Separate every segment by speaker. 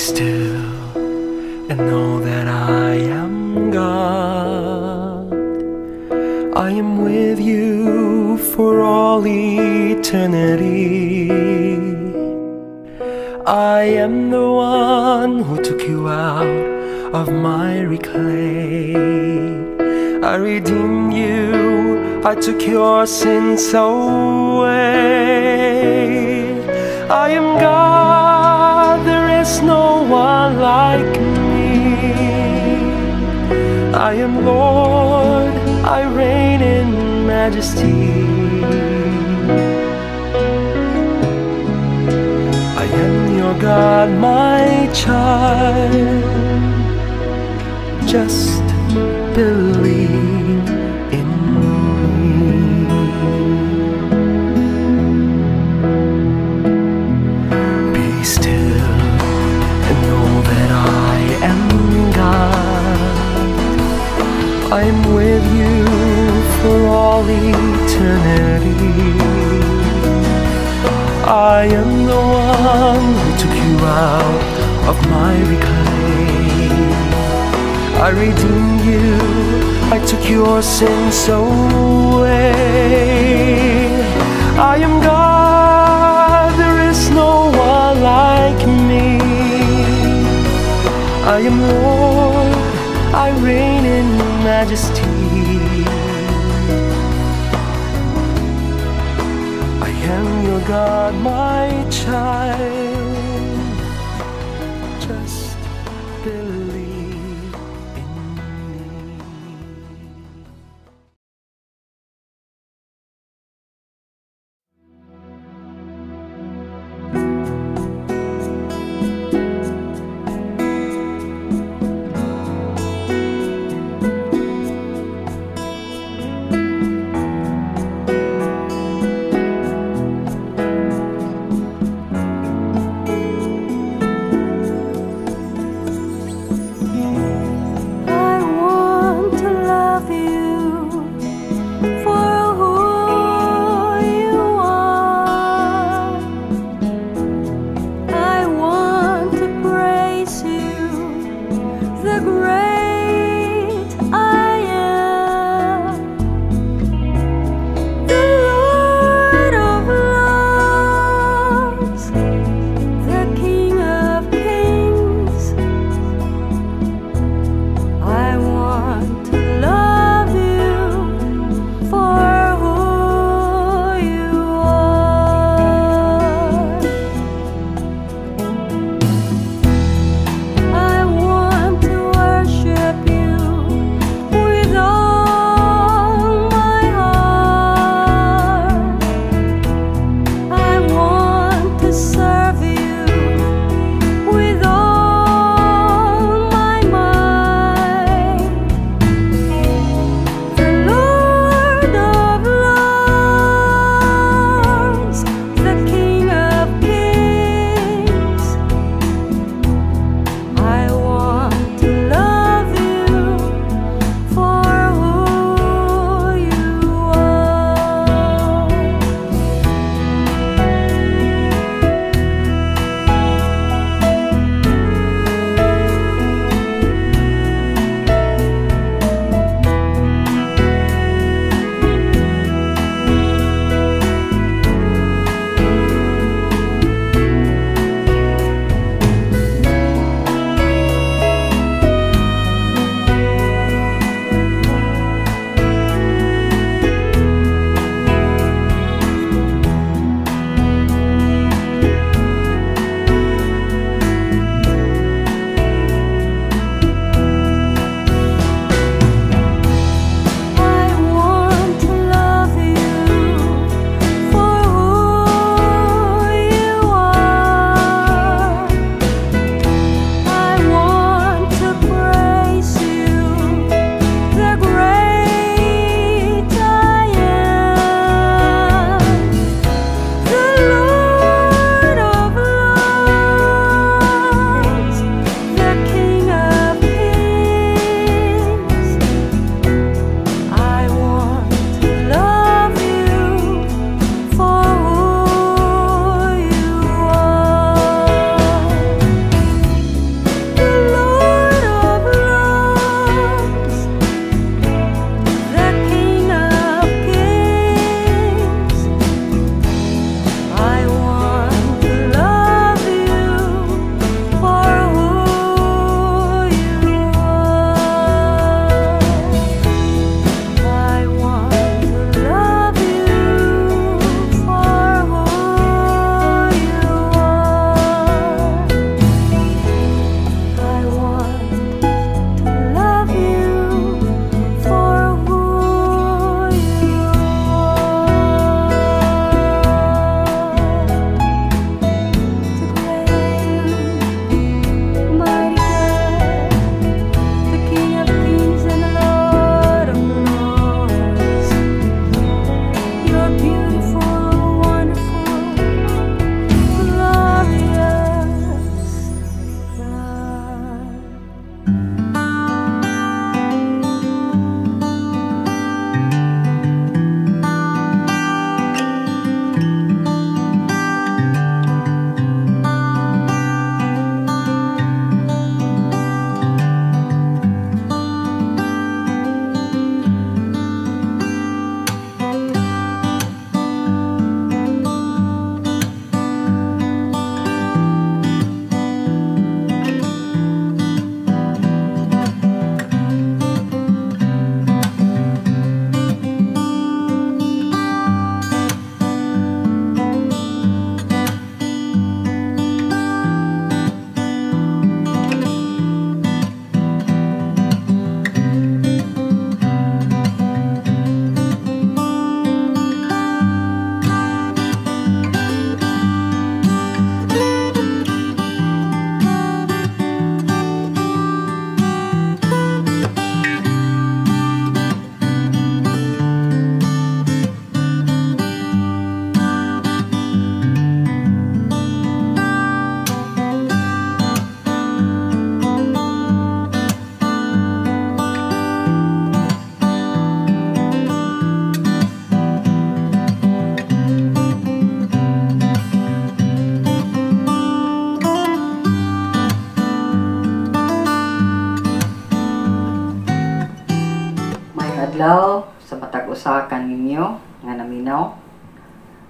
Speaker 1: Still and know that I am God. I am with you for all eternity. I am the one who took you out of miry clay. I redeemed you, I took your sins away. I am God, there is no one like me. I am Lord, I reign in majesty. I am your God, my child. Just believe in me. Be still and know that I am God. I am with you for all eternity. I am the one who took you out of miry clay. I redeemed you, I took your sins away. I am God, there is no one like me. I am Lord, I reign in majesty. I am your God, my child. Just believe in me.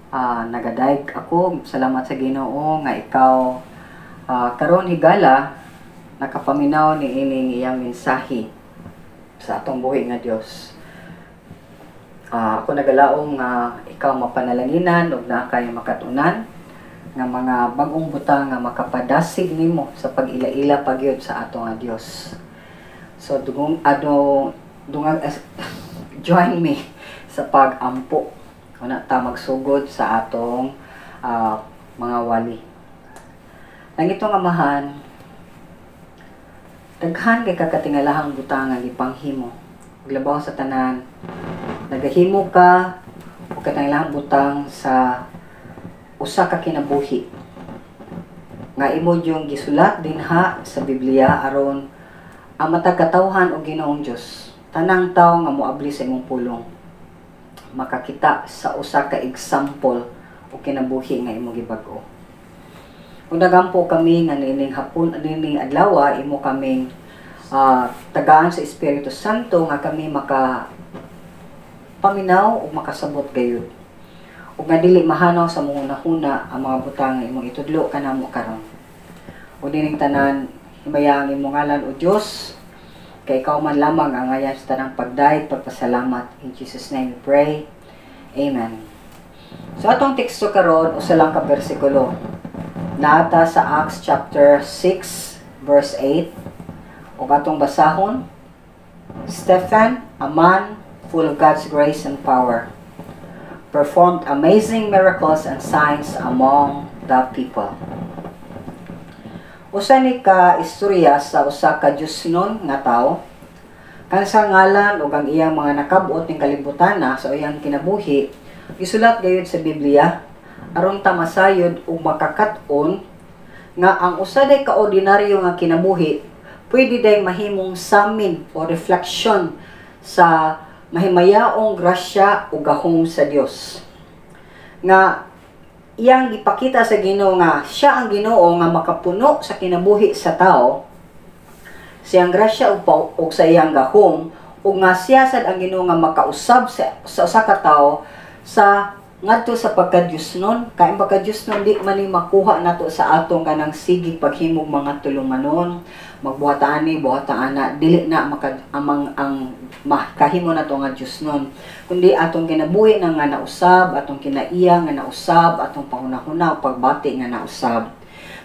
Speaker 2: Nagadayeg ako, salamat sa Ginoo nga ikaw karon higala nakapaminaw ni ining iyang mensahe sa atong buhi nga Dios. Ako nagalaom nga ikaw mapanalanginan ug naa kay makatunan nga mga bag-ong butang nga makapadasig nimo sa pag-ila-ila pagyud sa ato nga Dios. So dugong ado dungag join me sa pag-ampo. Una ta magsugod sa atong mga wali. Langitong Amahan, daghan kay kakatingalahang butang nga gipanghimo. Ug labaw sa tanan, nagahimo ka og katingalahang butang sa usa ka kinabuhi nga imo yung gisulat dinha sa Biblia aron ang matag katawhan og Ginoong Dios, tanang tawo nga moabli sa imong pulong, makakita sa usa ka example o kinabuhi nga imong gibag-o. Kung nagampo kami nga niining hapon, niining adlaw, imo kaming tagaan sa Espiritu Santo nga kami maka paminaw ug makasabot gayud. Ug nga dili mahanaw sa among hunahuna ang mga butang nga imong itudlo kanamo karon. Ug niining tanan, himaya ang imong ngalan, O Dios, kay ikaw man lamang ang angayan sa tanang pagdayeg, pagpasalamat. In Jesus' name we pray. Amen. So atong teksto karon, usa lang ka bersikulo. Naa ta sa Acts chapter 6 verse 8. Ug atong basahon: "Stephen, a man full of God's grace and power, performed amazing miracles and signs among the people." Usa ni ka istorya sa usa ka Diyosnon nga tawo kan sa ngalan ug ang iyang mga nakabot ning kalibutan na sa iyang kinabuhi gisulat gayud sa Biblia aron ta masayod ug makakaton nga ang usa day ka ordinaryo nga kinabuhi pwede day mahimong samin o reflection sa mahimayaong grasya ug gahom sa Dios. Nga iyang gipakita sa Ginoo nga siya ang Ginoo nga makapuno sa kinabuhi sa tao siyang grasya ug sa iyang gahom, ug nga siya sad ang Ginoo nga makausab sa usa ka tawo sa ngadto sa pagka-Diyosnon. Kay ang pagka-Diyosnon, di man ni makuha nato sa atong kanang sigig paghimog mga tulumanon, magbuhat ani, buhat ana, dili na maka, amang ang makahimo nato nga Diyosnon, kundi atong kinabuhi na nga nausab, atong kinaiya nga nausab, atong panghunahuna o pagbati nga nausab.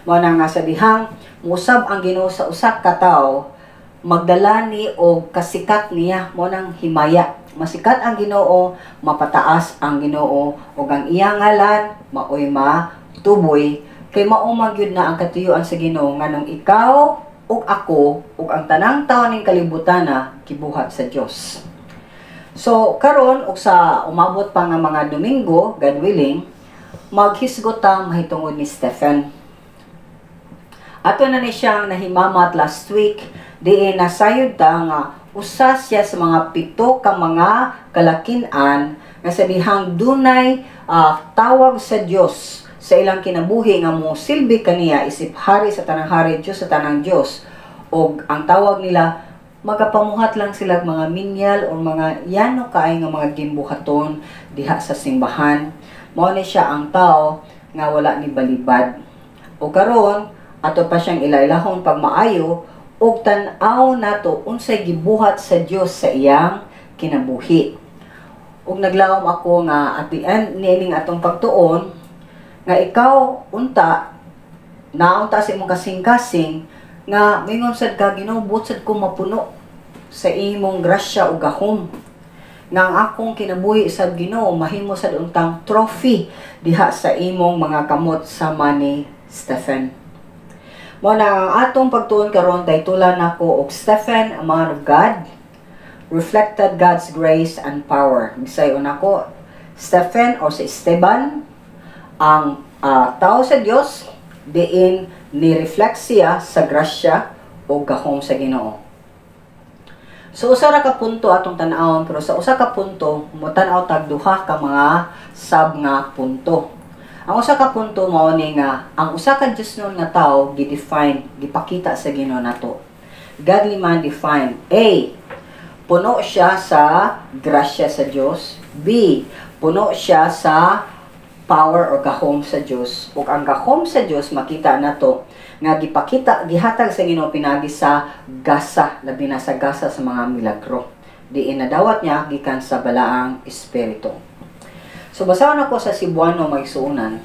Speaker 2: Mao na nga sa dihang musab ang Ginoo sa usa ka tawo, magdala ni og kasikat niya. Mo nang himaya, masikat ang Ginoo, mapataas ang Ginoo ug ang iyang ngalan maoy matuboy, kay mao man gyud na ang katuyuan sa Ginoo, nganong ikaw ug ako ug ang tanang tawo ning kalibutan na gibuhat sa Dios. So karon ug sa umabot pa nga mga Domingo, God willing, maghisgot ta mahitungod ni Stephen. Ato na ni siyang nahimamat last week, diin nasayod ta nga usa siya sa mga pito ka mga kalakin-an nga sa dihang dunay tawag sa Dios sa ilang kinabuhi nga mo silbi kaniya isip hari sa tanang hari, Dios sa tanang Dios. Og ang tawag nila, magapamuhat lang sila mga minyal o mga yano kaay nga mga gimbuhaton diha sa simbahan. Mao ni siya ang tao nga wala ni balibad. O karon ato pa siyang ilailahon pagmaayo ug tan-aw nato unsay gibuhat sa Dios sa iyang kinabuhi. Ug naglaom ako nga at the end niining atong pagtuon nga ikaw unta naunta sa imong kasing-kasing nga mingon sad ka, "Ginoo, buot sad ko mapuno sa imong grasya ug gahom, nga ang akong kinabuhi sa Ginoo mahimo sad untang trophy diha sa imong mga kamot sama ni Stephen." Mao na ang atong pagtuon karon, titulan nako og "Stephen, a man of God, reflected God's grace and power." Bisayon nako, Stephen o si Esteban, ang tao sa Dios diin ni-reflect siya sa grasya o gahom sa Ginoo. So usa ra ka punto atong tan-awon, pero sa usa ka punto motan-aw tag duha ka mga sub nga punto. Ang usa ka punto mao ni nga ang usa ka Diyosnon nga tawo gi-define, gipakita sa Ginoo nato. Godly man defined. A. Puno siya sa grasya sa Dios. B. Puno siya sa power or gahom sa Dios, ug ang gahom sa Dios makita nato nga gipakita, gihatag sa Ginoo pinagi sa gasa, labi na sa gasa sa mga milagro diin nadawat niya gikan sa Balaang Espiritu. So basahon ako sa Cebuano, mga igsuonan,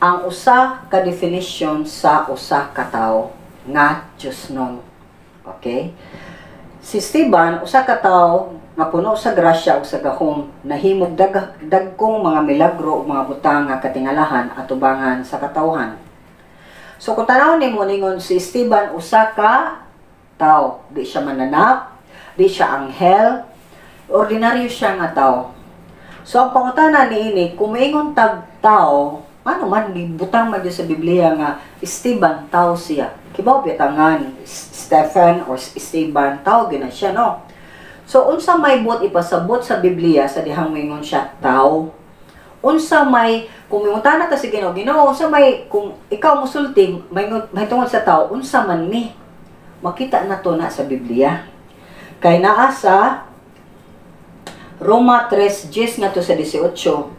Speaker 2: ang usa ka definition sa usa ka tawo nga Diosnon. Okay? Si Esteban, usa ka tawo nga puno sa grasya ug sa gahom, nahimog dagkong mga milagro ug mga butang nga katingalahan atubangan sa katawhan. So kung tan-awon nimo, ningon si Esteban usa ka tawo, di siya mananap, di siya anghel, ordinaryo siya nga tao. So ang pangutana niini, kung moingon tag tao, ano man gibutang man gyud sa Biblia nga Esteban tao siya? Kibaw bitangan Stephen or Esteban, tao gyud na siya, no? So unsa may buot ipasabot sa Biblia sa dihang moingon siya tao? Unsa may, kung mangutana ta sa Ginoo, "Ginoo, unsa may, kung ikaw mosulti may mahitungod sa tao, unsa man ni?" Makita na to na sa Biblia. Kay naa sa Roma 3:10 ngadto sa 18,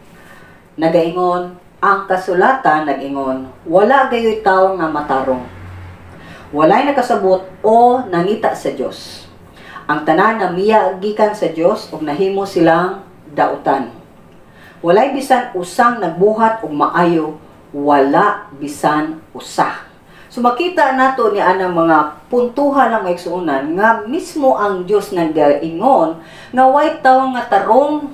Speaker 2: nagaingon ang kasulatan, nag-ingon, "Wala gayoy tawo nga matarong. Walay nakasabot o nangita sa Dios. Ang tanan namiya gikan sa Dios ug nahimo silang dautan. Walay bisan usang nagbuhat og maayo, wala bisan usa." So makita nato ni anang mga puntuhan ng mga igsuonan nga mismo ang Dios nagaingon nga way tawo nga tarong.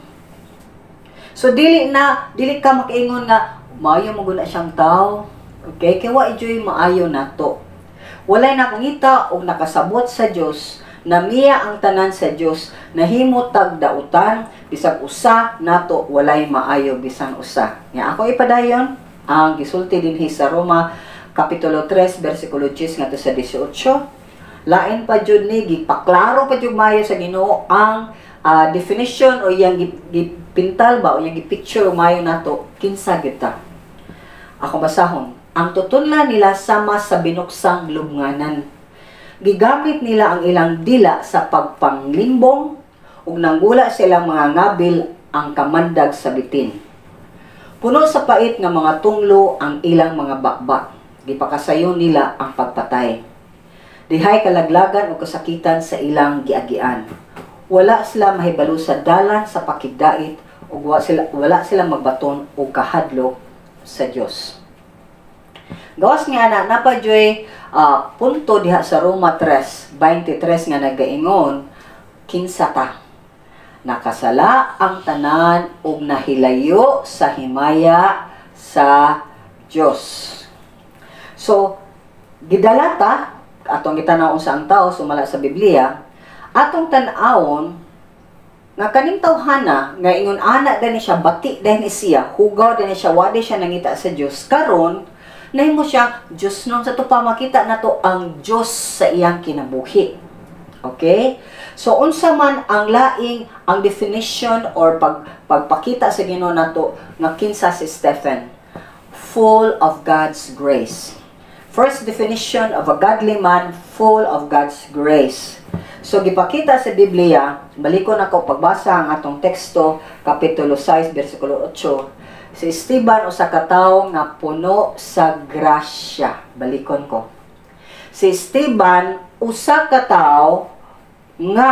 Speaker 2: So dili na dili ka makaingon nga maayo mo guna siyang tao. Okay, kay wa joy maayo nato. Walay nakangita og nakasabot sa Dios, namiya ang tanan sa Dios, nahimo tag dautan, bisag usa nato walay maayo bisan usa. Nya ako ipadayon ang gisulti dinhi sa Roma kapitulo 3 bersikulo 10 ngadto sa 18. Lain pa jud ni, gipaklaro pa jud maayo sa Ginoo ang definition o iyang gipintal ba o iyang gipicture maayo nato kinsa gyud ta. Ako basahon, "Ang tutunlan nila sama sa binuksang lubnganan. Gigamit nila ang ilang dila sa pagpanglimbong ug nanggula sa ilang mga ngabil ang kamandag sa bitin. Puno sa pait nga mga tunglo ang ilang mga bakba. Gipakasayon nila ang pagpatay. Dihay kalaglagan o kasakitan sa ilang giagian. Wala sila mahibalo sa dalan sa pakigdait ug wala sila magbaton og kahadlok sa Dios." Gawas nga ana, napa joy punto diha sa Roma 3:23 nga nagaingon kinsa ta. Nakasala ang tanan ug nahilayo sa himaya sa Dios. So, gidala ta atong gitanaw sa ang tao sumala sa Biblia, atong tan-awon nga kaning tawhana nga ingon ana dani siya, bati dani siya, hugaw dani siya, wadi siya nangita sa Dios, karon nahimo siya Diosnon sa to pa makita nato ang Dios sa iyang kinabuhi. Okay? So unsa man ang laing ang definition or pagpakita sa Ginoo nato nga kinsa si Stephen? Full of God's grace. First definition of a godly man, full of God's grace. So gipakita sa Biblia, balikon ako pagbasa ang atong teksto, kapitulo 6 bersikulo 8. Si Esteban usa ka tawo nga puno sa grasya. Balikon ko. Si Esteban usa ka tawo nga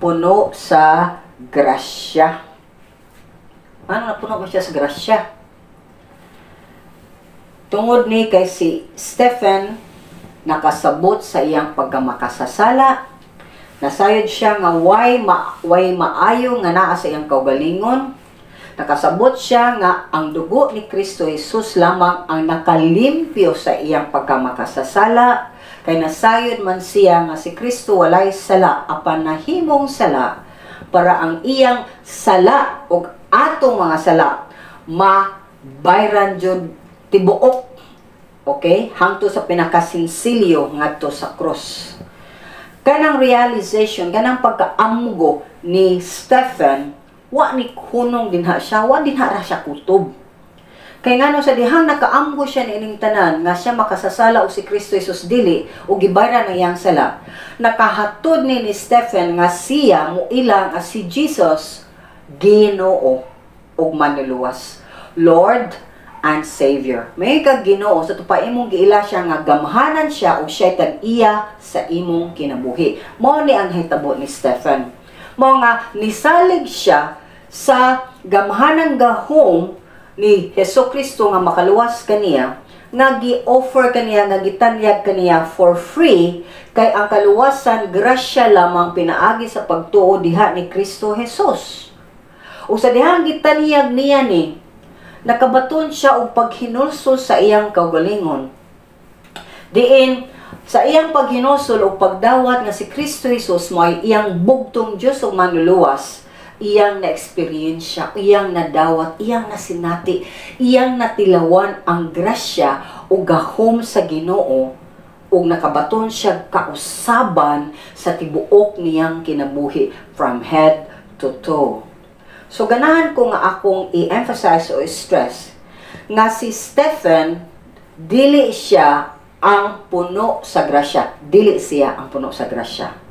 Speaker 2: puno sa grasya. Ano na puno mo siya sa grasya? Tungod ni kay si Stephen nakasabot sa iyang pagkamakasasala, nasayod siya nga way maayo nga naa sa iyang kaugalingon. Nakasabot siya nga ang dugo ni Kristo Jesus lamang ang nakalimpyo sa iyang pagkamakasasala, kay nasayod man siya nga si Kristo walay sala apan nahimong sala para ang iyang sala ug atong mga sala mabayran jud tibuok, okay, hangtod sa pinakasinsilyo ngadto sa cross. Kanang realization, kanang pagkaamgo ni Stephen, wa ni hunong dinha siya, wa dinha ra siya kutob. Kay ngano sa dihang nakaamgo siya niining tanan nga siya makasasala o si Kristo Jesus dili o gibayran ang iyang sala, nakahatod ni Stephen nga siya muila nga si Jesus Ginoo ug manluluwas. Lord and Savior. May kag Ginoo sa tupa imong giila siya nga gamhanan siya ug siya tag-iya sa imong kinabuhi. Mao ni ang hitabo ni Stephen. Mao nga nisalig siya sa gamhanang gahom ni Hesus Kristo nga makaluwas kaniya, nga gi-offer kaniya, nga gitanyag kaniya for free, kay ang kaluwasan grasya lamang pinaagi sa pagtuo diha ni Kristo Jesus. Ug sa dihang gitanyag niya ni, nakabaton siya og paghinulsol sa iyang kaugalingon. Diin sa iyang paghinulsol og pagdawat nga si Kristo Jesus mo'y iyang bugtong Dios ug Manluluwas, iyang na-experience, iyang nadawat, iyang nasinati, iyang natilawan ang grasya ug gahom sa Ginoo ug nakabaton siya kausaban sa tibuok niyang kinabuhi from head to toe. So ganahan ko nga akong i-emphasize o stress nga si Stephen, dili siya ang puno sa grasya. Dili siya ang puno sa grasya.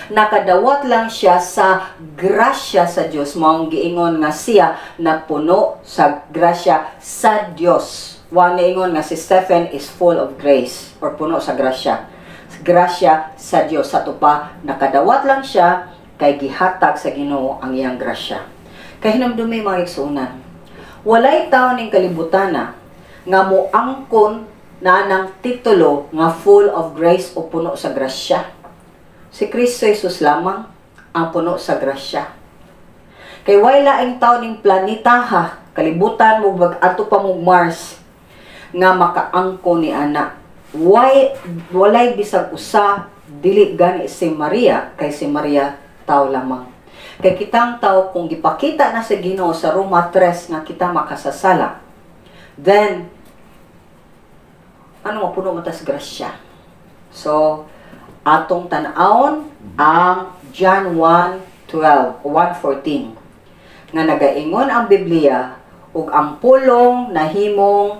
Speaker 2: Nakadawat lang siya sa grasya sa Dios, maong giingon nga siya napuno sa grasya sa Dios. Wa niingon nga si Stephen is full of grace or puno sa grasya. Grasya sa Dios sa tupa, nakadawat lang siya kay gihatag sa Ginoo ang iyang grasya. Kay hinumdumi, mga igsuonan, walay tawo ning kalibutana nga moangkon na ng titulo nga full of grace o puno sa grasya. Si Kristo Jesus lamang ang puno sa grasya. Kay way laing tao ning planeta ha, kalibutan mo bag ato pa mo Mars, nga makaangko ni ana. Way, walay bisag usa, dili gani si Maria, kay si Maria tao lamang. Kay kitang tao, kung gipakita na sa Ginoo sa Roma 3 nga kita makasasala, then ano, mapuno man tas grasya? So atong tan-awon ang John 1:12 1:14 nga nagaingon ang Biblia, "Ug ang Pulong nahimong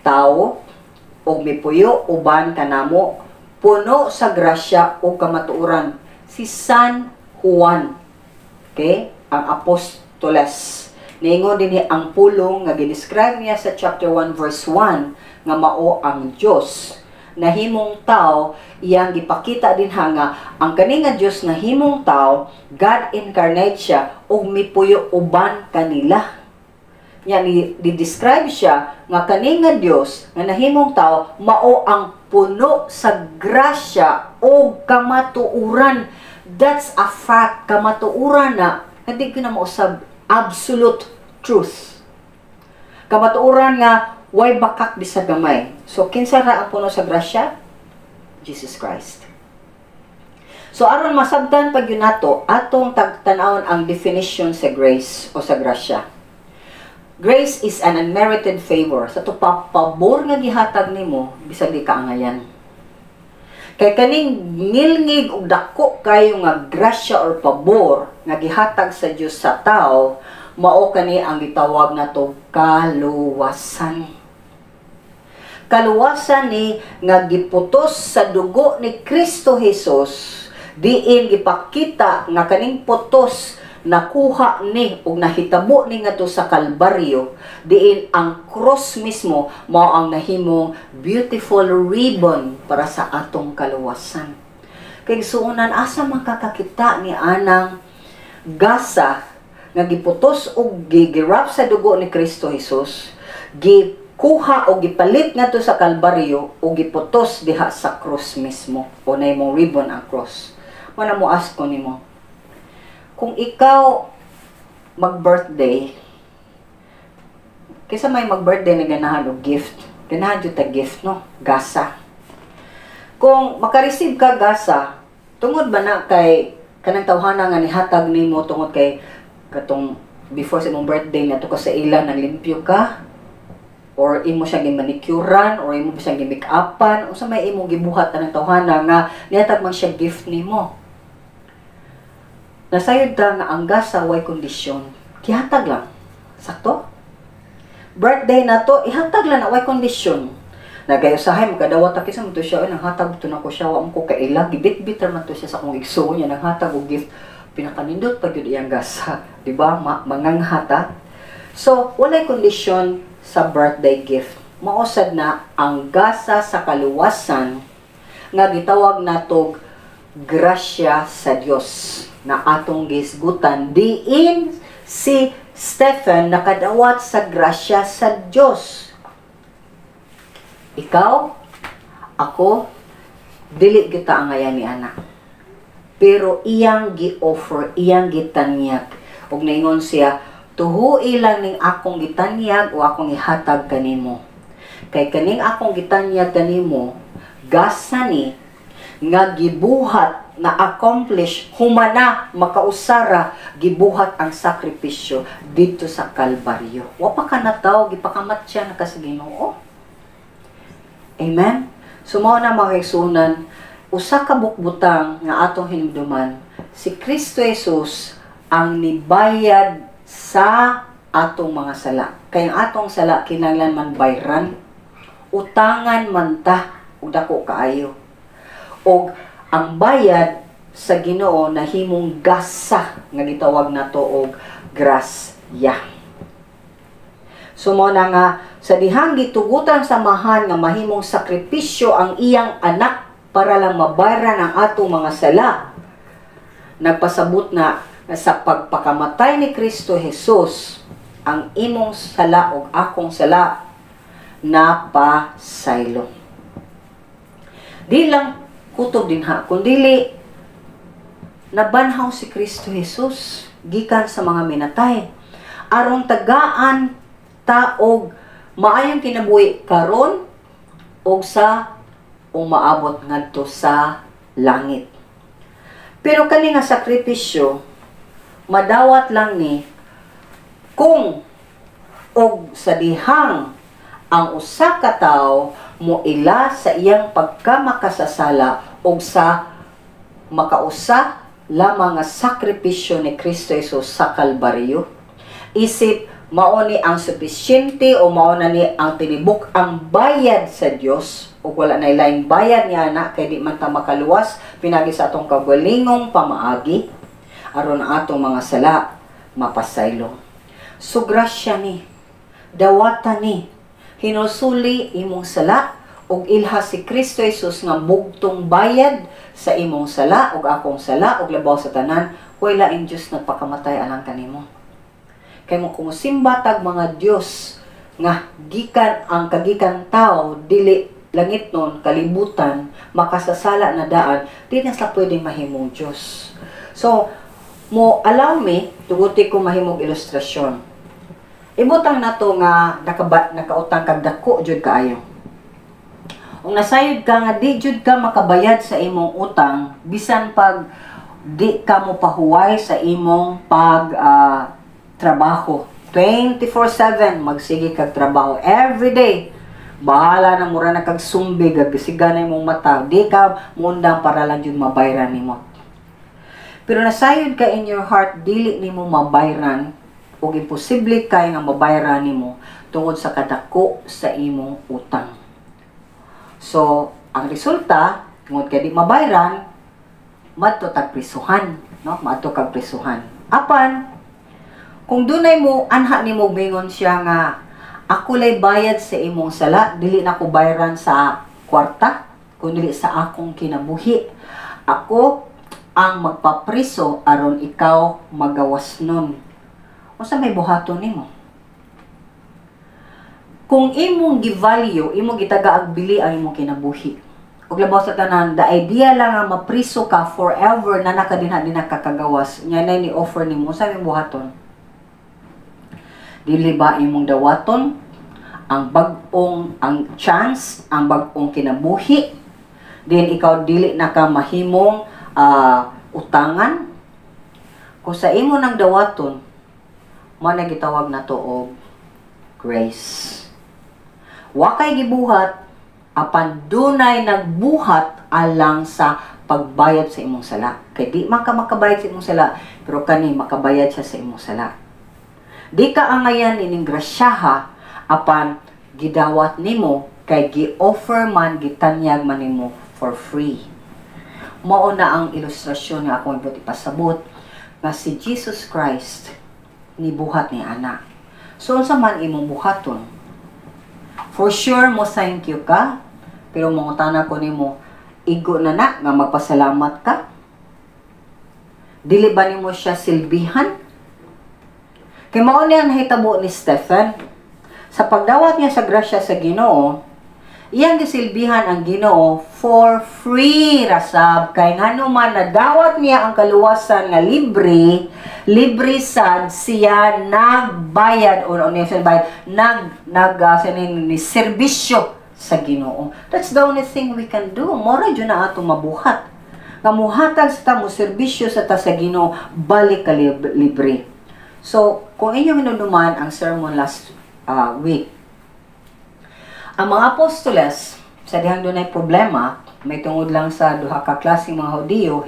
Speaker 2: tao ug mipuyo uban kanamo, puno sa grasya ug kamatuoran." Si San Juan, okay, ang apostoles, niingon dinhi ang Pulong nga gidescribe niya sa chapter 1 verse 1 nga mao ang Dios nahimong tao, iyang gipakita din ha nga ang kani nga Dios nahimong tao, God incarnate siya ug mipuyo uban kanila. Nya ni di-describe siya nga kani nga Dios nga nahimong tao mao ang puno sa grasya o kamatuoran. That's a fact, kamatuoran na hindi ko na mausab, absolute truth. Kamatuoran nga way bakak bisag gamay. So kinsa ra ang puno sa grasya? Jesus Christ. So aron masabtan pag yun nato, atong tagtan-awon ang definition sa grace o sa grasya. Grace is an unmerited favor. Sa to pa, pabor nga gihatag nimo bisag di ka angayan. Kay kaning ngilngig og dako kayo nga grasya or pabor nga gihatag sa Dios sa tao, mao kani ang gitawag nato kaluwasan. Kaluwasan ni nga giputos sa dugo ni Kristo Jesus, diin gipakita nga kaning putos nakuha ni ug nahitabo ni ngadto sa Kalbaryo, diin ang cross mismo mao ang nahimong beautiful ribbon para sa atong kaluwasan. Kay suunan, asa man kakakita ni anang gasa nga giputos og gi-wrap sa dugo ni Kristo Jesus, gikuha o gipalit ngadto sa Kalbaryo o giputos diha sa cross mismo o nahimong ribbon ang cross? Mana mo ask ko nimo, kung ikaw mag-birthday, kaysa may mag-birthday na ganahan og gift? Ganahan jud ta gift, no? Gasa. Kung makareceive ka gasa, tungod ba na kay kanang tawhana nga nihatag nimo tungod kay katong before sa imong birthday na ka sa ila limpyo ka or imo siyang gimanikyuran or imo siyang gi-make-upan, unsa may imong gibuhat anang tawhana nga nihatag man siya gift nimo? Nasayod ta nga ang gasa way kondisyon. Gihatag lang. Sakto? Birthday na to, ihatag lang na way kondisyon. Nagay usahay makadawat ta kinsa man to siya, ay nanghatag to nako siya, wa ko kaila, gibitbit man to siya sa akong igsoon niya nanghatag og gift. Pinakanindot pa gyud iyang gasa, di ba? Manganghata. So, walay kondisyon sa birthday gift. Mao sad na ang gasa sa kaluwasan nga gitawag natog grasya sa Dios na atong gisgutan, diin si Stephen nakadawat sa grasya sa Dios. Ikaw, ako, dili kita angayan ni ana. Pero iyang gi-offer, iyang gitanyag. Ug naingon siya, "Tuhui lang ning akong gitanyag o akong ihatag kanimo. Kay kaning akong gitanyag kanimo, gasa ni nga gibuhat na accomplish humana makausara gibuhat ang sakripisyo dito sa Kalbaryo." Wa pa ka nataw, gipakamatya na ka sa Ginoo. Amen. So mao na, mga kaigsuonan, usa ka bukbutang nga atong hinumduman, si Kristo Jesus ang nibayad sa atong mga sala. Kay ang atong sala kinahanglan man bayran, utangan man ta og dako kaayo. Og ang bayad sa Ginoo nahimong gasa nga gitawag nato og grasya. So mao na nga sa dihang gitugutan sa Amahan nga mahimong sakripisyo ang iyang anak para lang mabayran ang atong mga sala, nagpasabot na nga sa pagpakamatay ni Kristo Jesus, ang imong sala ug akong sala napasaylo. Di lang kutob dinha, kundili nabanhaw si Kristo Jesus gikan sa mga minatay aron tagaan ta og maayong kinabuhi karon og sa umaabot ngadto sa langit. Pero kani nga sakripisyo madawat lang ni kung og sa dihang ang usa ka tawo moila sa iyang pagkamakasasala og sa makausa lamang nga sakripisyo ni Kristo Jesus sa Kalbaryo. Isip mao ni ang sufisyente o mao na ni ang tinibuk ang bayad sa Dios ug wala na laing bayad niya na kay di man ta makaluwas pinagi sa atong kaugalingong pamaagi aron ang atong mga sala mapasaylo. So grasya ni, dawata ni, hinusuli imong sala ug ilha si Kristo Jesus nga bugtong bayad sa imong sala ug akong sala. Ug labaw sa tanan, way laing Dios nagpakamatay alang kanimo. Kay mo kung simba tag mga Dios nga gikan ang kagikan tao, dili langit nun kalibutan, makasasala na daan, di na sa pwedeng mahimong Dios. So mo allow me, tuguti ko mahimong ilustrasyon. Ibutang nato nga nakautang kag dako jud kaayo. Ug nasayod ka nga di jud ka makabayad sa imong utang bisan pag di ka mo pahuway sa imong pag trabaho 24/7, magsige kag trabaho every day, bahala na mura na kag sumbi, gagisiga na imong mata, di ka muundang para lang jud mabayran nimo. Pero nasayod ka in your heart, dili nimo mabayran ug imposible kay nga mabayran nimo tungod sa kadako sa imong utang. So, ang resulta, tungod kay di mabayran, madto tag prisuhan, no? Madto kag prisuhan. Apan kung dunay mo anha nimo, mingon siya nga, "Ako lay bayad sa imong sala, dili na ko bayran sa kwarta, kundi sa akong kinabuhi. Ako ang magpapriso aron ikaw magawas nun." Unsa may buhaton nimo? Kung imong gi-value, imong gitagaag bili ang imong kinabuhi. Ug labaw sa tanan, the idea lang nga mapriso ka forever na nakadinha di nakakagawas. Nya na ni offer nimo, unsa may buhaton? Dili ba imong dawaton ang bag-ong ang chance, ang bag-ong kinabuhi? Din ikaw dili na ka mahimong utangan. Kung sa imo nang dawaton, mao na gitawag nato og grace. Wa kay gibuhat, apan dunay nagbuhat alang sa pagbayad sa imong sala. Kay di man ka makabayad sa imong sala, pero kani makabayad siya sa imong sala. Di ka angayan ining grasyaha, apan gidawat nimo kay gi-offer man, gitanyag man nimo for free. Mao na ang ilustrasyon nga akong ibot ipasabot nga si Jesus Christ nibuhat ni ana. So unsa man imong buhaton? For sure mo thank you ka, pero mangutana ko nimo, igo na na nga magpasalamat ka? Dili ba nimo siya silbihan? Kay mao niya nahitabo ni Stephen. Sa pagdawat niya sa grasya sa Ginoo, iyang gisilbihan ang Ginoo for free rasab, kay ngano man nadawat niya ang kaluwasan nga libre, libre sad siya nagbayad o ano siya bayad, nag nag ni serbisyo sa Ginoo. That's the only thing we can do. Mora jud na atong mabuhat. Nga muhatag sa ta, mo serbisyo sa ta sa Ginoo, balik ka libre. So, kung inyong hinumduman ang sermon last week, ang mga apostoles, sa dihang dunay problema, may tungod lang sa duha ka klaseng mga Hudiyo,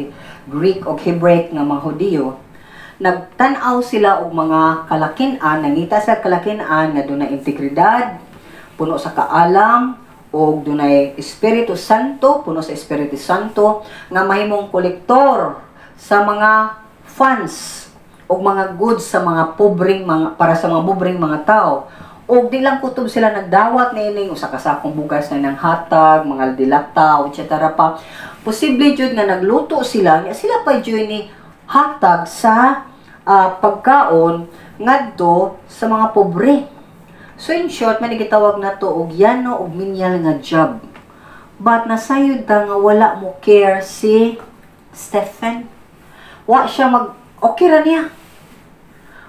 Speaker 2: Greek o Hebraic nga mga Hudiyo, nagtan-aw sila og mga kalakin-an, nangita sa kalakin-an nga dunay integridad, puno sa kaalam, og dunay Espiritu Santo, puno sa Espiritu Santo, nga mahimong kolektor sa mga funds o mga goods sa mga pobreng mga para sa mga pobreng mga tao. Og di lang kutob sila nagdawat niining usa ka sakong bugas na nang hatag, mga dilata, etc. pa. Posible jud nga nagluto sila, nga sila pa jud ni hatag sa pagkaon ngadto sa mga pobre. So in short, man gitawag nato og yano og menial nga job. But nasayod ta nga wala mo care si Stephen. Wa siya mag okay ra niya.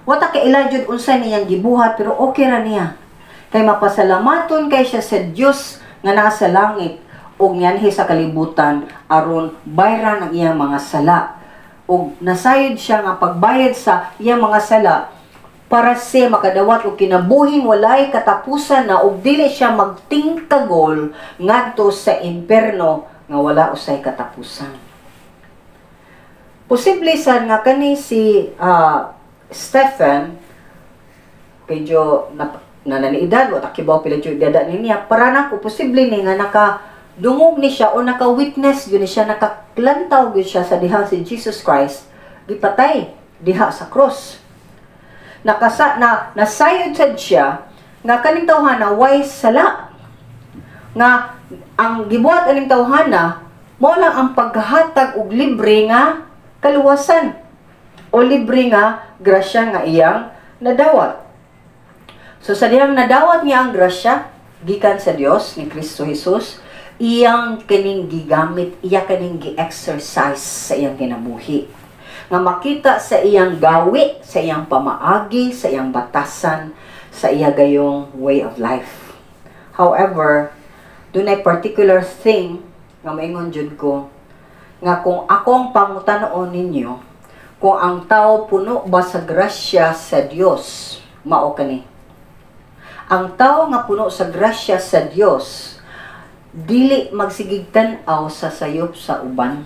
Speaker 2: Wa ta kaila jud unsa niyang gibuhat, pero okay ra niya. Kay mapasalamaton kay siya sa Dios nga nasa langit ug nianhi sa kalibutan aron bayran ang iyang mga sala. Ug nasayod siya nga pagbayad sa iyang mga sala para siya makadawat og kinabuhing walay katapusan na ug dili siya magtingkagol ngadto sa imperno nga wala usay katapusan. Posible sad nga kani si Stephen medyo na naniedad, wa ta kibaw pila jud edad niya. Para nako, posible ni nga naka dungog ni siya o naka-witness yun ni siya, nakaklantaw gyud siya sa dihang si Jesus Christ gipatay diha sa cross. Nakasa na nasayod sad siya nga kaning tawhana way sala, nga ang gibuhat aning tawhana mao lang ang paghatag og libre nga kaluwasan o libre nga grasya nga iyang nadawat. So sa dihang nadawat niya ang grasya gikan sa Dios ni Kristo Jesus, iyang kining gigamit, iya kaning gi-exercise sa iyang kinabuhi. Nga makita sa iyang gawi, sa iyang pamaagi, sa iyang batasan, sa iya gayong way of life. However, dunay particular thing nga maingon jud ko nga kung akong pangutanoon ninyo kung ang tao puno ba sa grasya sa Dios, mao kani. Ang tao nga puno sa grasya sa Dios dili magsigig tan-aw sa sayop sa uban.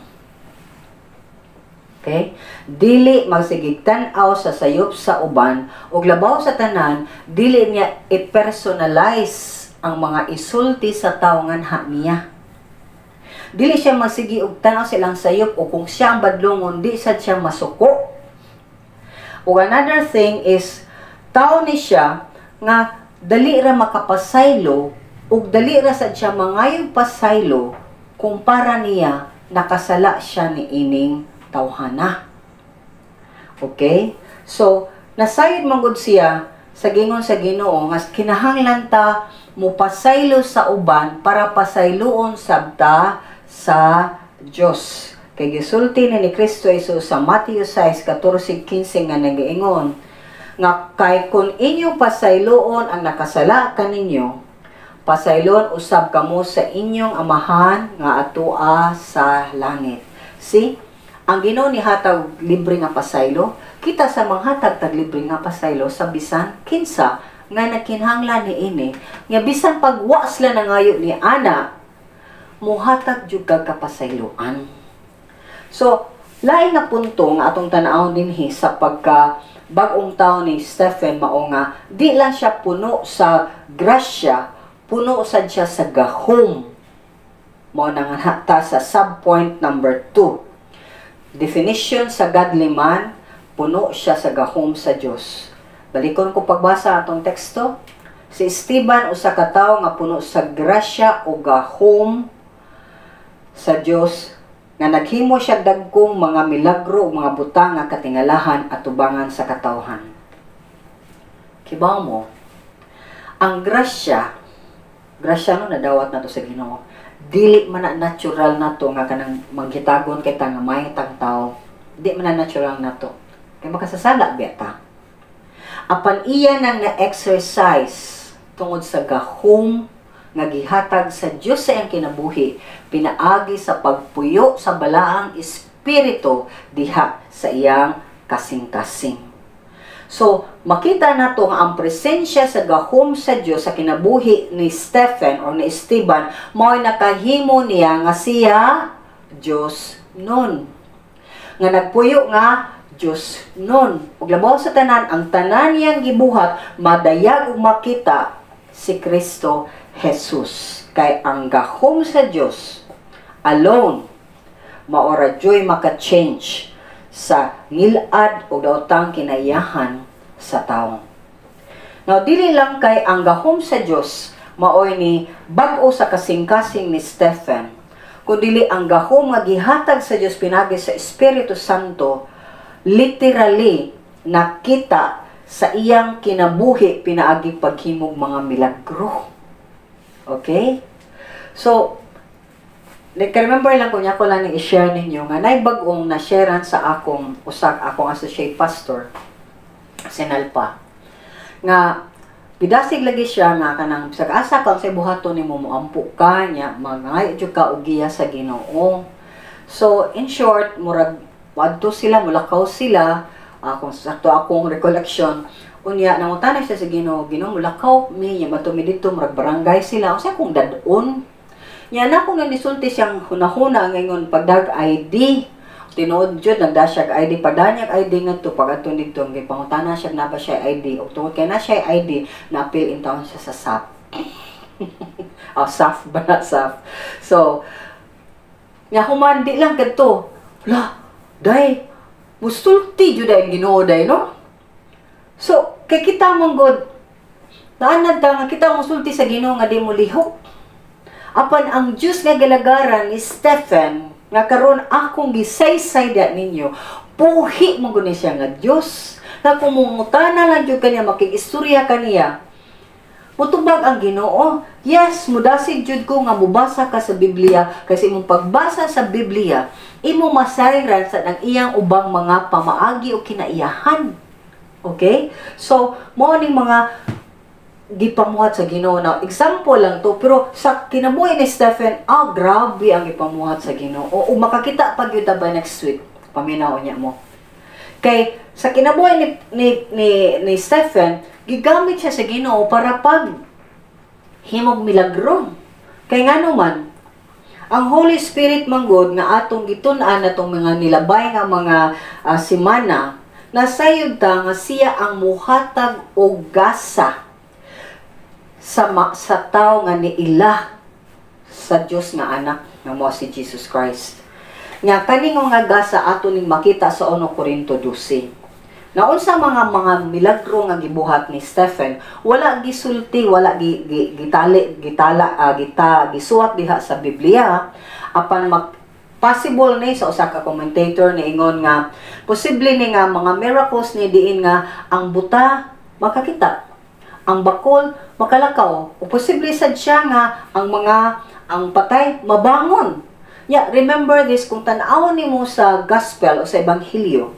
Speaker 2: Okay? Dili magsigig tan-aw sa sayop sa uban ug labaw sa tanan, dili niya i-personalize ang mga isulti sa tawo nganha niya. Dili siya magsige og tan-aw sa ilang sayop o kung siya ang badlongon, di sad siya masuko. Ug another thing is, tao ni siya nga dali ra makapasaylo ug dali ra sad siya mangayog pasaylo kung para niya nakasala siya ni ining tawhana. Okay? So, nasayod man gud siya sa gingon sa Ginoo nga kinahanglan ta mopasaylo sa uban para pasayloon sabta sa Dios. Kay gisulti ni Kristo Jesus sa Matthew 6:14-15 nga nagaingon nga kay kung inyong pasayloon ang nakasala kaninyo, pasayloon usab kamo sa inyong Amahan nga atoa sa langit. See? Ang Ginoo ni hatag libre nga pasaylo, kita sa manghatag tag libre nga pasaylo sa bisan kinsa nga nagkinahanglan niini, nga bisan pag wa sila nangayo ni ana, muhatag jud kag kapasayloan. So, lain nga punto nga atong tan-awon dinhi sa pagka bag-ong tao ni Stephen, mao nga di lang siya puno sa grasya, puno sad siya sa gahom. Mao na nga ta sa subpoint number 2. Definition sa godly man, puno siya sa gahom sa Dios. Balikon ko pagbasa atong teksto. Si Esteban, usa ka tawo nga puno sa grasya o gahom sa Dios, nga naghimo siya dagkong mga milagro ug mga butang nga katingalahan atubangan sa katawhan. Kibaw mo, ang grasya, grasya, no, nadawat nato sa Ginoo. Dili man na natural nato nga kanang manghitagon kay ta nga may tang tao. Di man na natural nato. Kay makasasala biya ta. Apan iya nang na-exercise tungod sa gahom nga gihatag sa Dios sa iyang kinabuhi pinaagi sa pagpuyo sa Balaang Espiritu diha sa iyang kasing-kasing. So, makita nato nga ang presensya sa gahom sa Dios sa kinabuhi ni Stephen or ni Esteban mao'y nakahimo niya nga siya Dios nun. Nga nagpuyo nga Dios nun. Ug labaw sa tanan, ang tanan niyang gibuhat, madayag ug makita si Kristo Jesus. Kay ang gahom sa Dios alone maora joy maka-change sa ngilad o daotang kinaiyahan sa tawo. Now, dili lang kay ang gahom sa Dios maoy ni bag-o sa kasing-kasing ni Stephen, kundili ang gahom nga gihatag sa Dios pinagi sa Espiritu Santo literally nakita sa iyang kinabuhi pinaagi paghimog mga milagro. Okay? So, like, remember lang ko niya ko lang i-share ninyo nga nay bag-ong na-sharean sa akong usak akong associate pastor sinalpa nga gidasig lagi siya nga kanang bisag asa ka sa buhaton nimo, moampo ka niya, mangayo jud ka og giya sa Ginoo. So in short, murag adto sila, mulakaw sila, kung sakto akong recollection. Unya nangutana siya sa Ginoo, "Ginoo, mulakaw mi nya bato mi didto." Murag barangay sila, usa kong dad-on nya na kung nisulti siyang hunahuna ngayon pagdag ID. Tinuod jud nagda siya ID. Pagdanyag ID ngadto, pag adto didto, gipangutana siya na ba siya ID, ug tungod kay na siya ID, na-apil in town siya sa SAP. Oh, SAF ba na, SAF. So nga human di lang kadto la day musulti jud ang Ginoo day, no? So kay kita man god naanad ta nga kita musulti sa Ginoo nga di mo lihok. Apan ang Dios nga galagaran ni Stephen nga karon akong gisaysay diya ninyo, puhi mo guni siya nga Dios nga kung mungutana lang jud kaniya, makig-istorya kaniya, mutubag ang Ginoo. Yes, mudasig jud ko nga mubasa ka sa Biblia kasi imong pagbasa sa Biblia, imo masayran sa ang iyang ubang mga pamaagi o kinaiyahan. Okay? So, mo ning mga gipamuhat sa Ginoo na example lang to, pero sa kinabuhi ni Stephen, grabe ang gipamuhat sa Ginoo. O makakita pag yun by next week, paminaw niya mo. Kay sa kinabuhi ni Stephen, gigamit siya sa Ginoo para pag himog milagro. Kay ngano man, ang Holy Spirit manggod nga atong gitun-an atong mga nilabay nga mga simana, nasayod ta nga siya ang muhatag og gasa sa tao nga niila sa Dios nga Anak nga mo si Jesus Christ. Nga kaning nga gasa ato ning makita sa 1 Corinto 12. Naunsa mga milagro nga gibuhat ni Stephen, wala gisulti, wala gi, gi, gitali, gitala, gita gisuwat diha sa Biblia, apan possible ni sa usa ka commentator ni ingon nga posible ni nga mga miracles ni diin nga ang buta makakita, ang bakol makalakaw, o posible sad siya nga ang mga ang patay mabangon. Ya, remember this, kung tan-awon nimo sa gospel o sa ebanghelyo,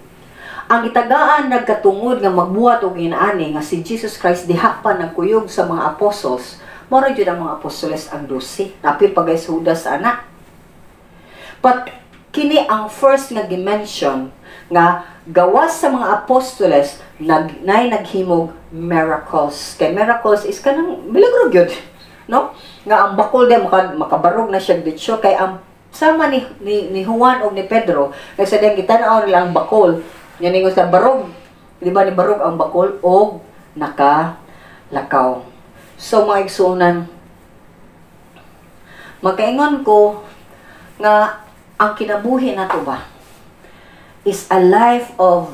Speaker 2: ang itagaan nagkatungod nga magbuhat og inaani nga si Jesus Christ diha pa nagkuyog sa mga apostles, mao ra jud ang mga apostoles ang 12. Napil pa guys Judas ana. But kini ang first nga gi-mention nga gawas sa mga apostoles nay naghimog miracles. Kay miracles is kanang milagro gyud, no? Nga ang bakol di makabarog na siya ditsyo, kay ang sama ni Juan og ni Pedro kay sa diyang gitan-aw nila ang bakol nya ningon sa barog, di ba, ni barog ang bakol og nakalakaw. So mga igsuonan, makaingon ko nga ang kinabuhi nato ba is a life of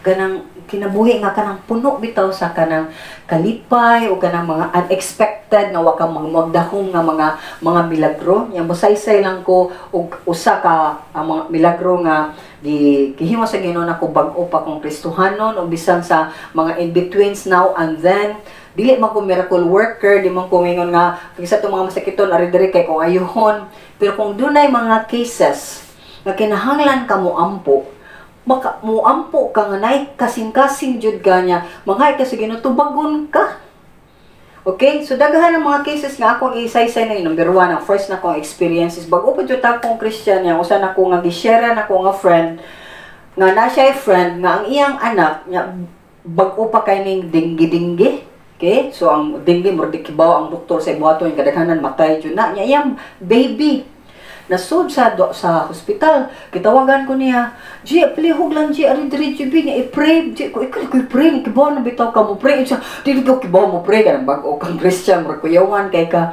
Speaker 2: Kanang kinabuhi nga kanang puno bitaw sa kanang kalipay o kanang mga unexpected nga wa ka magdahom nga mga milagro. Nya mosaysay lang ko og usa ka ang mga milagro nga gi gihimo sa Ginoo nako bag-o pa kong Kristohanon o bisan sa mga in-betweens now and then. Dili man ko miracle worker, di man ko mingon nga kaysa itong mga masakiton ari diri kay kung ayuhon. Pero kung dunay mga cases nga kinahanglan ka mo ampo, maka muampo ka nga naay kasing-kasing jud ka niya, manghay ka sa Ginoo, tubagon ka. Okay? So, daghan ang mga cases nga akong isaysay na yun. Number one, ang first na akong experience is, bago pa jud akong Christian niya, usa na ko nga gi-share na ko nga friend, nga na siya friend, nga ang iyang anak, nga bag-o pa kay ning dinggi-dinggi. Okay? So, ang dinggi, murag di kibaw ang doktor sa ibuhaton, yung kadaghanan, matay jud na. Nya iyang baby, nasud sa hospital. Gitawagan ko niya, "G, palihog lang, G, ari diri, G, niya i-pray, G." Ko, "Ikaw ko i-pray, kibaw na bitaw ka mo pray." Siya, "Dili ko kibaw mo pray, kanang bag-o kang Christian, murag kuyawan kay ka."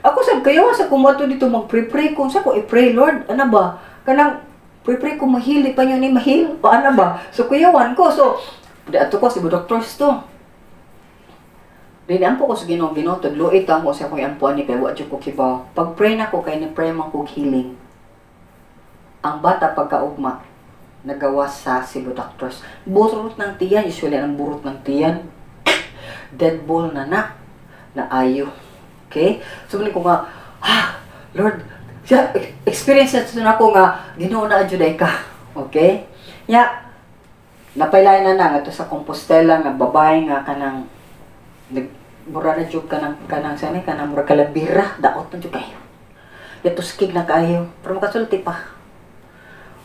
Speaker 2: Ako sad kuyawan sa kumato dito mag-pray-pray ko, sa ko i-pray, Lord, ana ba? Kanang pray-pray ko ma-heal, di pa niyo ni ma-heal, o ana ba? So kuyawan ko, so di ato ko si doctors to. Dili ampo ko sa Ginoo, "Ginoo, tudloi ta mo sa akong ampuan ni kay wa jud ko kibaw." Pag pray na ko kay ni pray man kog healing. Ang bata pagkaugma nagawas sa Cebu Doctors. Burot ng tiyan, usually ang burot ng tiyan. Dead ball na na. Naayo. Okay? So, ko nga, "Ah, Lord," siya, experience na ito na ako nga, "Ginoo, na jud ka." Okay? Ya, napailayan na na, nga to sa Compostela, nga babae nga kanang, nag, mura na jud kanang sana kanang mura kalabira, daot na jud kayo. Yatuskig na kayo, pero makasulti pa.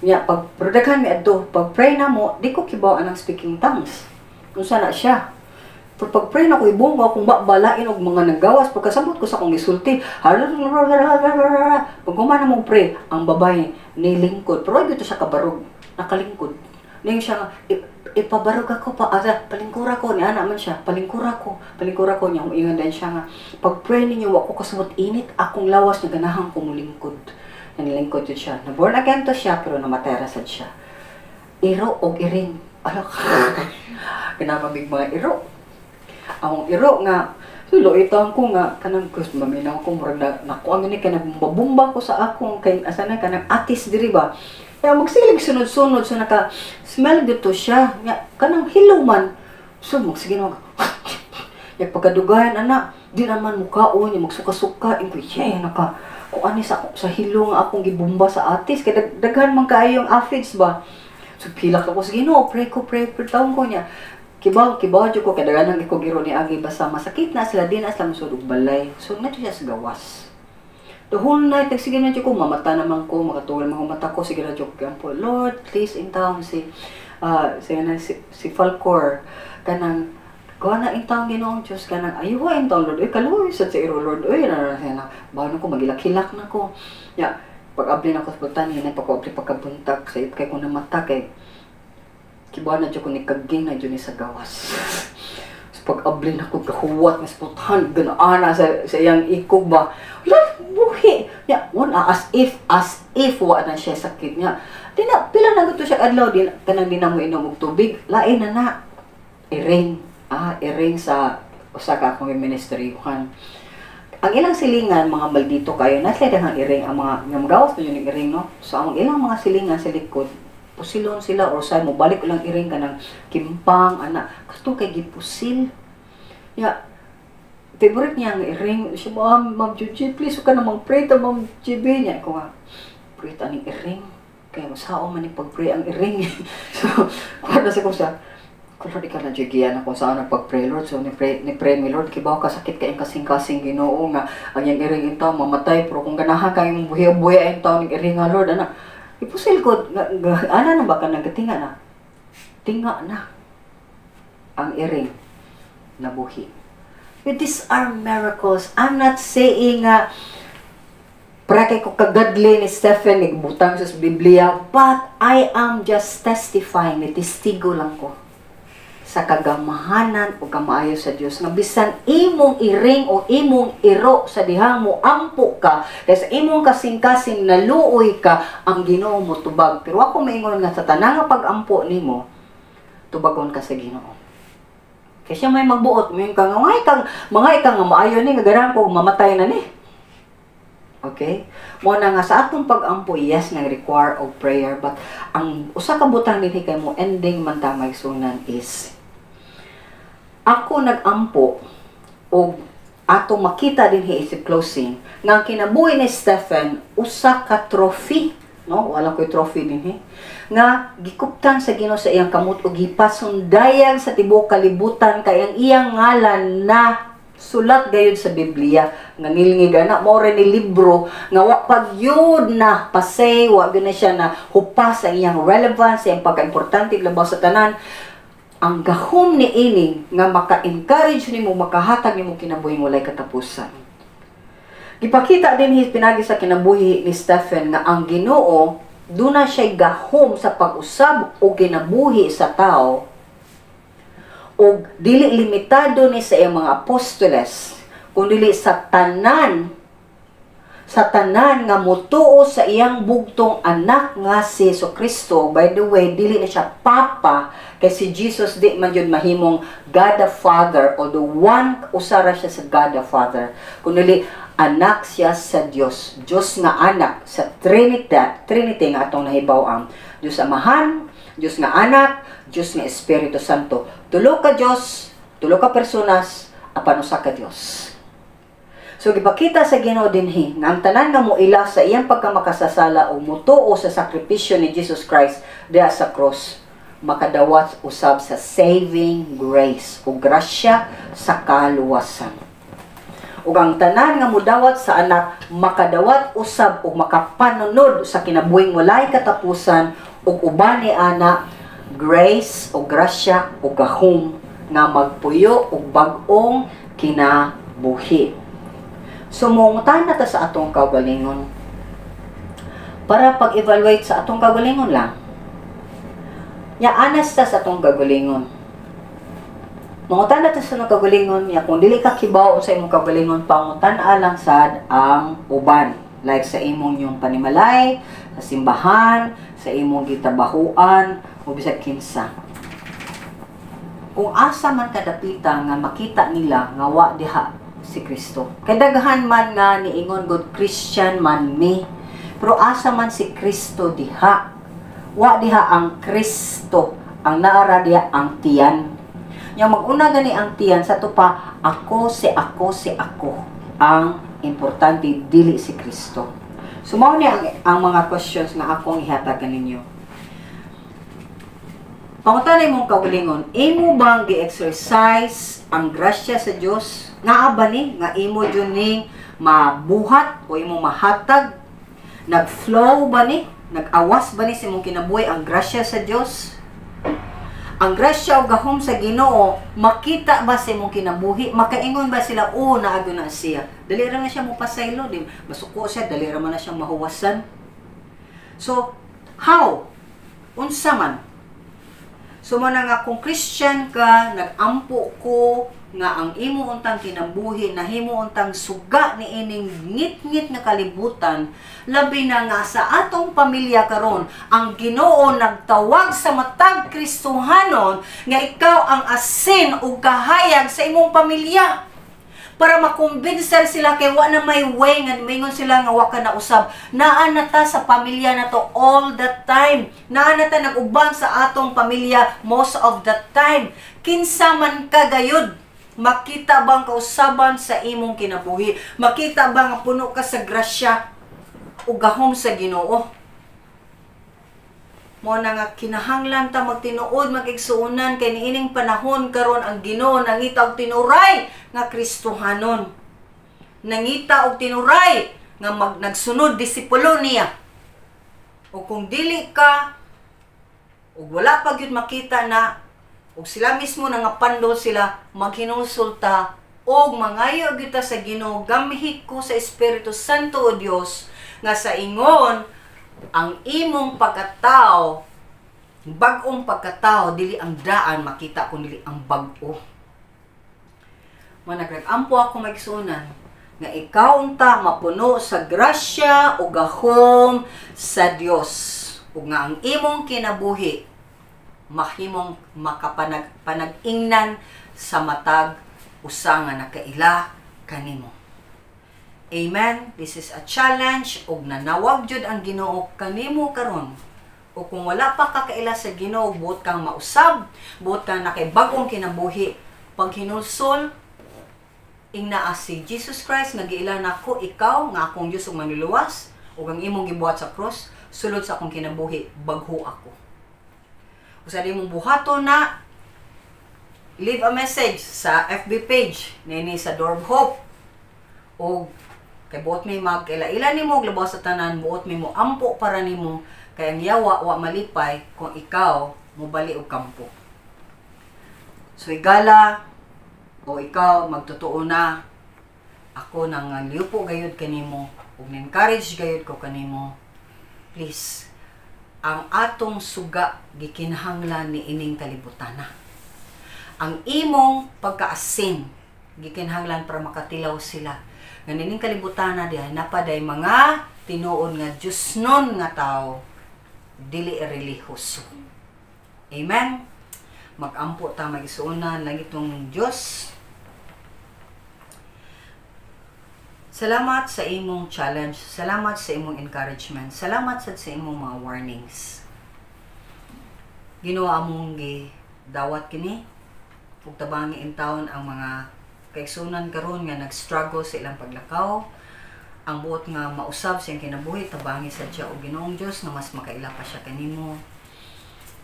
Speaker 2: Nya pag pero daghan mi adto, pag pray na mo, di ko kibaw anang speaking tongues. Unsa na siya? Pero pag pray na ko, ibong akong balain og mga nanggawas, pagkasabot ko sa akong gisulti. Pag human na mong pray, ang babae nilingkod. Pero ay dito siya kabarog, nakalingkod. Ning siya nga, "Ipabarog ako pa, asa, palingkura ko," ni ana man siya, "Palingkura ko," niya, ingon din siya nga, "Pag pray ninyo, wa ko kasabot, init akong lawas, nga ganahan ko mulingkod." Nanilingkod yun siya. Na born again to siya, pero namatay ra sad siya. Iro og iring. Alak. Kinamamig mga iro. Ang iro nga, so luitan ko nga, kanang kus, maminaw ko, murag na, nakuha ni kay nagbumba ko sa akong, kay, asa na, kanang atis diri ba. Kaya magsilig sunod-sunod, so naka, smell dito siya, nga, kanang hilaw man. So, magsige na, ya pagkadugayan, anak, di naman mukaon, ya magsuka-suka, ko, yeah, naka, kung ani sa hilo nga akong gibumba sa atis, kay daghan man kaayo yung aphids ba. So, pilak ako sa Ginoo, pray ko, pray, pray, taon ko niya. Kibaw, kibaw jud ko, kay daghan ko giro ni agi, basta masakit na sila, di na sila musud og balay. So, na siya sa gawas. The whole night, nagsige na jud ko, mamata naman ko, makatuwal mga mata ko, sige na jud ko, po, "Lord, please, in town, si Falcor, kanang, kuha na in town, Ginoong Diyos, kanang, ayuha in town, Lord, uy, kaluoy sa iro, Lord, uy, na, na, na, bahan ko, magilak-hilak na ko." Ya, pag-abli na ko sa butan, yun ay pag-abli pagkabuntag, sa kay ko namata, kay, kibaw na jud ko ni kaging na jud ni sa gawas. So, pag-abli na ko, gahuwat nga sa putahan, ganaana sa iyang ikog ba, wala, buhi. Ya, one, as if, wa na siya sakit niya. Di na, pila na gusto siya adlaw, di, kanang di na mo inom og tubig, lain na na. Iring, iring sa usa ka akong ministeryuhan. Ang ilang silingan, mga maldito kayo, nasa daghang iring, ang mga, nga magawas pa yun yung iring, no? So, ang ilang mga silingan sa likod, pusilon sila or say mo balik lang iring kanang kimpang ana kato kay gipusil ya. Favorite niya ang iring siya. "Ma'am, Ma'am Juji, please ka na pray ta, Ma'am GB." Niya ko nga pray ta ning iring kay masao man ni pag-pray ang iring. So kuha na sa ko sa ko, "Lord, ikaw na jud giyan ako sa ano pag-pray, Lord." So ni pray mi, "Lord, kibaw ka sakit kay kasing-kasing, Ginoo, nga ang iyang iring intaw mamatay, pero kung ganahan kay imong buhi-buhi ang tawo ning iring nga, Lord." Ana ipusil ko nga, ana na ba ka nagatinga na tinga na ang iring nabuhi. These are miracles. I'm not saying nga para kay ko kagadli ni Stephen nagbutang sa Biblia, but I am just testifying, ni testigo lang ko sa kagamahanan o kamaayo sa Dios nga bisan imong iring o imong iro sa dihang mo ampo ka kay sa imong kasing-kasing naluoy ka, ang Ginoo mo tubag. Pero ako maingon nga sa tanang nga pag-ampo nimo Tubagon ka sa Ginoo. Kay siya may magbuot, may kang mga kang mga ikang nga maayo ni nga ganahan ko mamatay na ni. Okay? Mo na nga sa atong pag-ampo, yes, nang require of prayer, but ang usa ka butang dinhi kay mo ending man ta, mga igsuonan, is ako nag-ampo og atong makita dinhi is closing nga ang kinabuhi ni Stephen usa ka trophy, no? Wala koy trophy dinhi nga gikuptan sa Ginoo sa iyang kamot ug gipasundayag sa tibuok kalibutan, kay ang iyang ngalan na sulat gayud sa Biblia nga ngilngig ana. Mao ni libro nga wa pa gyud na pasay, wa gyud na siya na hupas ang iyang relevance, iyang pagka-importante labaw sa tanan, ang gahom ni ini nga maka-encourage nimo, makahatag nimo kinabuhing walay katapusan. Gipakita din pinagi sa kinabuhi ni Stephen nga ang Ginoo duna siya gahom sa pag-usab o kinabuhi sa tao og dili limitado ni sa iyang mga apostoles, kun dili sa tanan nga mutuo sa iyang bugtong anak nga si Jesu Kristo. By the way, dili na siya papa kay si Jesus di man yun mahimong God the Father, although one usara siya sa God the Father. Kun dili anak siya sa Dios, Dios nga anak sa Trinity, Trinity nga atong nahibaw-an: Dios Amahan, Dios nga Anak, Dios nga Espiritu Santo. Tulo ka Dios, tulo ka personas, apan usa ka Dios. So gipakita sa Ginoo dinhi nga ang tanan nga moila sa iyang pagkamakasasala o mutuo sa sakripisyo ni Jesus Christ diha sa cross makadawat usab sa saving grace o grasya sa kaluwasan. Ug ang tanan nga mudawat sa anak makadawat usab og makapanunod sa kinabuhing walay katapusan ug uban ni ana grace o grasya o gahom nga magpuyo og bag-ong kinabuhi. So mongutana ta sa atong kaugalingon para pag-evaluate sa atong kaugalingon lang. Ya, honest ta sa atong kaugalingon. Mangutana ta sa atong kaugalingon, ya kung dili ka kibaw sa imong kaugalingon, pangutan-a lang sad ang uban. Like sa imong yung panimalay, sa simbahan, sa imong gitabahuan, o bisag kinsa. Kung asa man kadapita nga makita nila nga wa diha si Kristo. Kay daghan man nga niingon, "Good Christian man mi." Pero asa man si Kristo diha? Wa diha ang Kristo. Ang naara diha ang tiyan. Yang maguna gani ang tiyan sa tupa, ako si ako si ako. Ang importante, dili si Kristo. So mao ni ang mga questions nga akong ihatag kaninyo. Pangutanay mong kaugalingon, imo bang gi-exercise ang grasya sa Dios? Nga ba ni nga imo jud ning mabuhat o imo mahatag? Nag-flow ba ni? Nag-awas ba ni sa imong kinabuhi ang grasya sa Dios? Ang grasya o gahom sa Ginoo, makita ba sa imong kinabuhi? Makaingon ba sila, "Oh, naa na siya"? Dali ra na siya mopasaylo, di masuko siya, dali ra man na siya mahuwasan. So, how? Unsa man? So mo na nga kung Christian ka, nagampo ko nga ang imo untang kinabuhi nahimo untang suga ni ining ngit-ngit nga kalibutan, labi na nga sa atong pamilya karon. Ang Ginoo nagtawag sa matag Kristohanon nga ikaw ang asin ug kahayag sa imong pamilya para makumbinser sila kay wa na may way nga mingon sila nga wa ka na usab. Naa na ta sa pamilya na to all the time. Naa na ta nag-uban sa atong pamilya most of the time. Kinsa man ka gayud, makita bang kausaban sa imong kinabuhi? Makita ba nga puno ka sa grasya ug gahom sa Ginoo? Mo na nga kinahanglan ta magtinuod, magigsuonan, kay niining panahon karon ang Ginoo nangita og tinuray nga Kristohanon. Nangita og tinuray nga nagsunod, disipulo niya. O kung dili ka ug wala pa gyud makita na ug sila mismo nangapandol sila, maghinulsulta og mangayo gyud ta sa Ginoo, "Gamhi ko sa Espiritu Santo, o Dios," nga sa ingon ang imong pagkatao, bag-ong pagkatao, dili ang daan makita kun dili ang bag-o. Managag-ampo ako, magsunan, nga ikaw unta mapuno sa grasya o gahom sa Dios ug nga ang imong kinabuhi Mahimong makapanag panag-ingnan sa matag usa nga nakaila kanimo. Amen. This is a challenge ug nanawag jud ang Ginoo kanimo karon. O kung wala pa ka kaila sa Ginoo, buot kang mausab, buot kang nakay bag-ong kinabuhi, paghinulsol, ingna si Jesus Christ nga giila nako ikaw nga akong Dios ug Manluluwas ug ang imong gibuhat sa cross, sulod sa akong kinabuhi, bagho ako. Usa di mong buhaton na, leave a message sa FB page nini sa Door of Hope. O kay buot mi magkaila-ila nimo, ug labaw sa tanan, buot mi mo ampo para nimo, kay ang yawa wa malipay kung ikaw mobali og kampo. So higala o ikaw magtotoo na, ako nang liupo gayud kanimo ug encourage gayud ko kanimo. Please, ang atong suga gikinahanglan ni ining kalibutana. Ang imong pagkaasin gikinahanglan para makatilaw sila nga nining kalibutana diha napaday mga tinuod nga Diyosnon nga tao, dili relihiyoso. Amen. Magampo ta, mga igsuonan. Langitong Dios, salamat sa imong challenge, salamat sa imong encouragement, salamat sad sa imong mga warnings. Ginoo, among gi dawat kini ug tabangi intawon ang mga kaigsunan karon nga nag-struggle sa ilang paglakaw, ang buot nga mausab sa iyang kinabuhi, tabangi sad siya og Ginoong Dios nga mas makaila pa siya kanimo.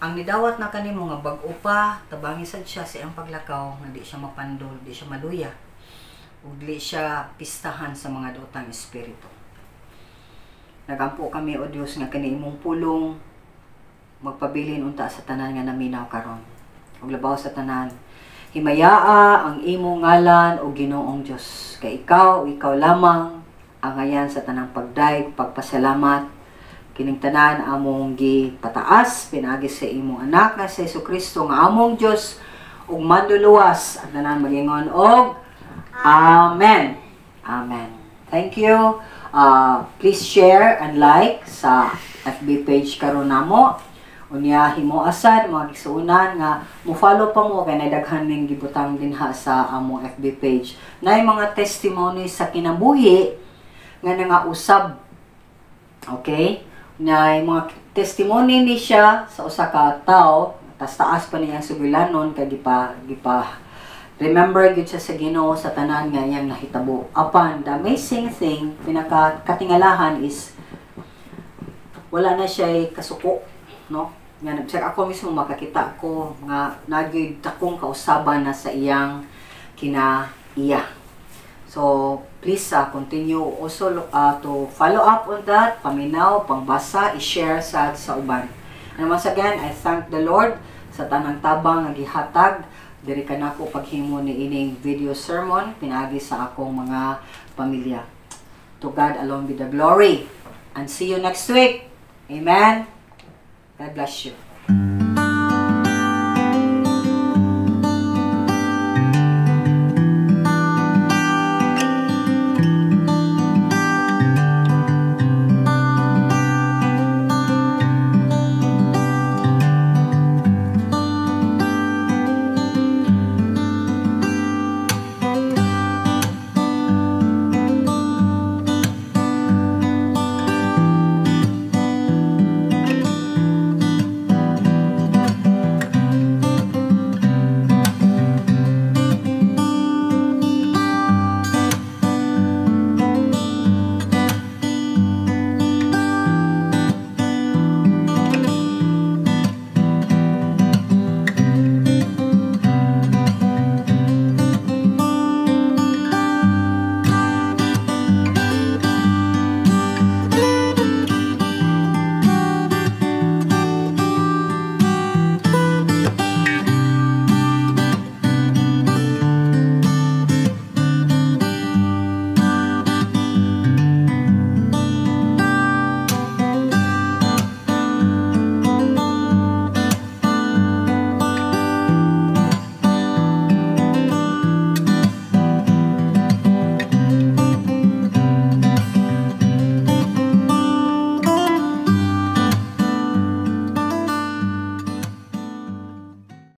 Speaker 2: Ang nidawat na kanimo nga bag-o pa, tabangi sad siya sa iyang paglakaw nga di siya mapandol, di siya maluya ug dili siya pistahan sa mga dotang espiritu. Nagampo kami, o Dios, nga kini imong pulong magpabilin unta sa tanan nga naminaw karon. Ug labaw sa tanan, himayaa ang imong ngalan, o Ginoong Dios, kay ikaw, ikaw lamang ang ngayan sa tanang pagdayeg, pagpasalamat. Kining tanan among gipataas pinaagi sa imong anak nga si Kristo nga among Dios ug Manluluwas. Ang tanan magingon og Amen. Amen. Thank you. Please share and like sa FB page karon namo. Unya himo asad, mga gisuunan, nga mo follow pa mo kay nadaghan ning gibutang dinha sa among FB page. Nay mga testimony sa kinabuhi nga nangausab. Okay? Nay mga testimony ni siya sa usa ka tawo, tas taas pa niya sugilanon kay gipa gipa remember gyud siya sa Ginoo sa tanan nga iyang nahitabo. Apan the amazing thing, pinaka katingalahan is wala na siya kasuko, no? Nga bisag ako mismo makakita ko nga nagyud dakong kausaban na sa iyang kinaiya. So, please continue also to follow up on that, paminaw, pangbasa, i-share sa uban. And once again, I thank the Lord sa tanang tabang nga gihatag diri kanako paghimo ni ining video sermon pinaagi sa akong mga pamilya. To God alone be the glory. And see you next week. Amen. God bless you.